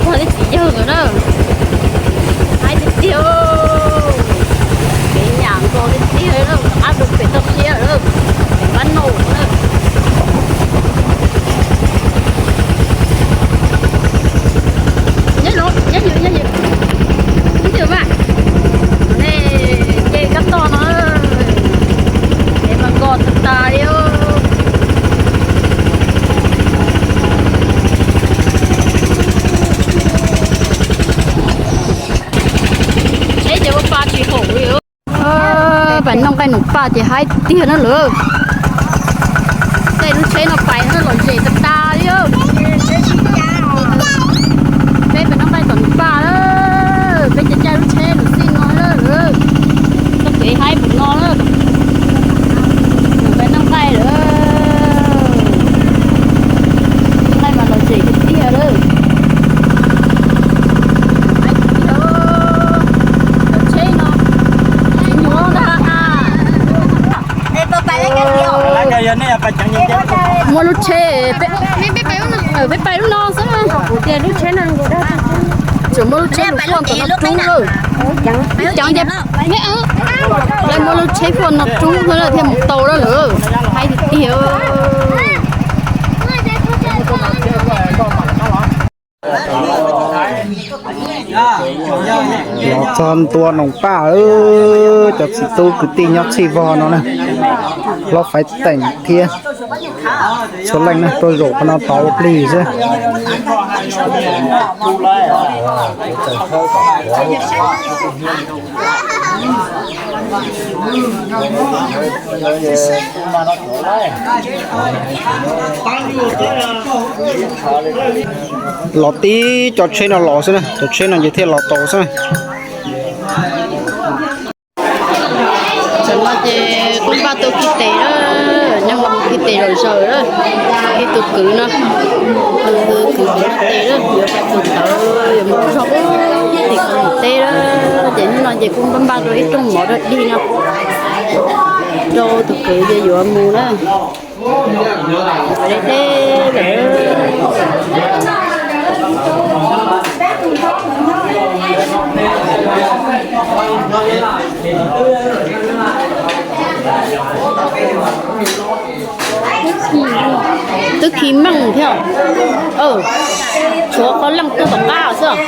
Ua tib txiv yawg ntawd na, haib tiag tiag, kev nyam nto tiag tiag, rov qab rau pem toj siab lawm, pem pab no na. Nyob zoo, nyob zoo, nyob zoo. Ib tug mas, nej nce kab toj no, es mas nkos tas tas li. Tsheb ces ua pa tsis haum li. Pem Noj Nqaij Nus Paj ces haib tiag na lawm. Tej lub tsheb no pais no lom zem tas tas li. Peb pem Noj Nqaij Nus Paj lawm, peb caij caij lub tsheb lub xij no lawm. Txoj kev haib mus no lawm. Nws pem Noj Nqaij lawm. Noj Nqaij mas lom zem tiag tiag lawm. Cov tsheb no tsis nyuaj ntag. Muaj lub tsheb, peb pais lub no xwb. Tias lub tsheb no tseem muaj lub tsheb lus quaj tom no rub lawm. Ib ceev ces, lawv muaj lub tsheb quaj no rub xwb thiaj mus tau lawm. Haib tiag tiag. Los txog ntua Noos Paj, cov txiv tub kwv tij nyob txhij vog no na, hlob Faiv Teem thiab txhua leej na tuaj zaum qhov no tod ua plig xwb. Los tib cov tsheb no los xwb na, cov tsheb no ces thiaj los tau xwb. Tam no ces kuj npaj tau khi tes na, nyob hauv khi tes zom zaws na, ib tug kwv no, tus kwv khi tes na, yuav pais txog ntawd yuav mus zog ub tim Qhov Mus teb na, ces hnub no ces kuj npaj npaj rau ib rooj mov rau dig no, rau tus kwv ces yuav mus na. Deb deb lawm. Twb khi meej thiab. Tshuav qhov leej twg tom qab xwb.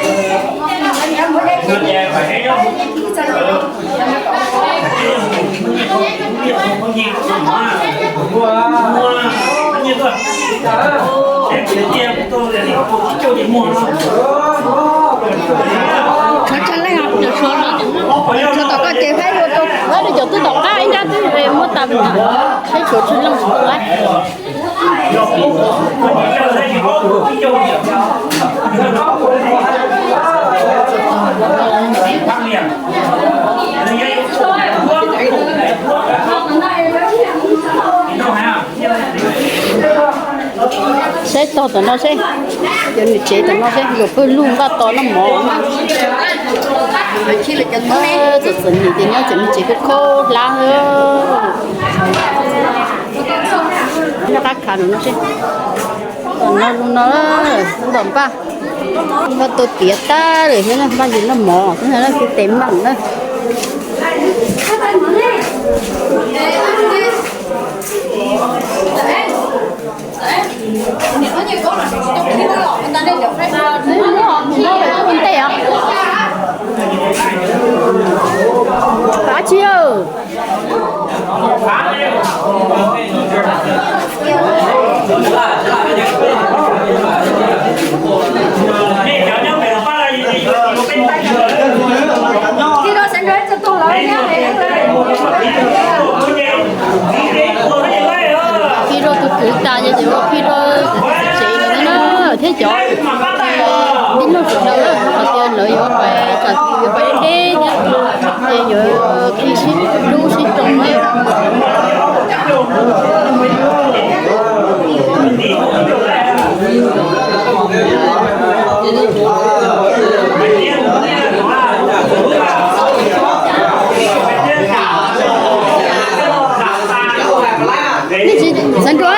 Tshuav tsawg leej os? Tshuav tom koj ces faib rau, faib rau cov twb tom qab ib nrab twb muab tas, saib tshuav tsawg leej tsis tau lawm. Saib tog tom no seb, cov niam tsev tom no seb, luag pheej lug npaj tos noj mov mas. Txom txom nyem ces nyob cov niam tsev khaub khaub hlab. Noj qab khav no seb, tom no zoo no, ntawm npaj, npaj tau tiav tag lawm thiab, npaj yus noj mov xwb na, khi tes meej na. Ntej os. Dab tsi? Khi rau tus kwv tas ces ua khi rau tsev no na, thiab cov tib neeg sawv daws na, hais tias lawv yuav pais, yuav pais deb thiab, ces yuav khi sib hlub sib zoo na. Nej tsis xav nrua.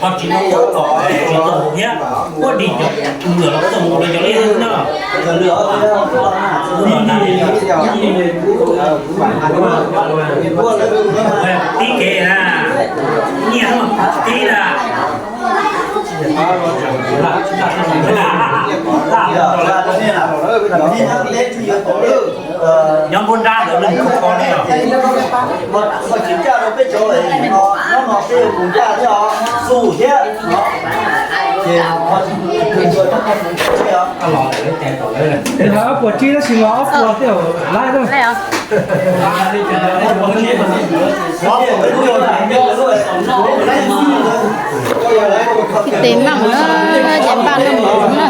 Ho tsis tau ua los tsis tau mus thiab, ua dig cov tus lwm los tau mus los cov li no. Tib kev na, nyiaj tib na. Nyob nkuaj nrab ntawd lwm kho ne. Puas tsis tab sis los ob puas thiab lawm. Tes meej na, ces npaj npaj mov na.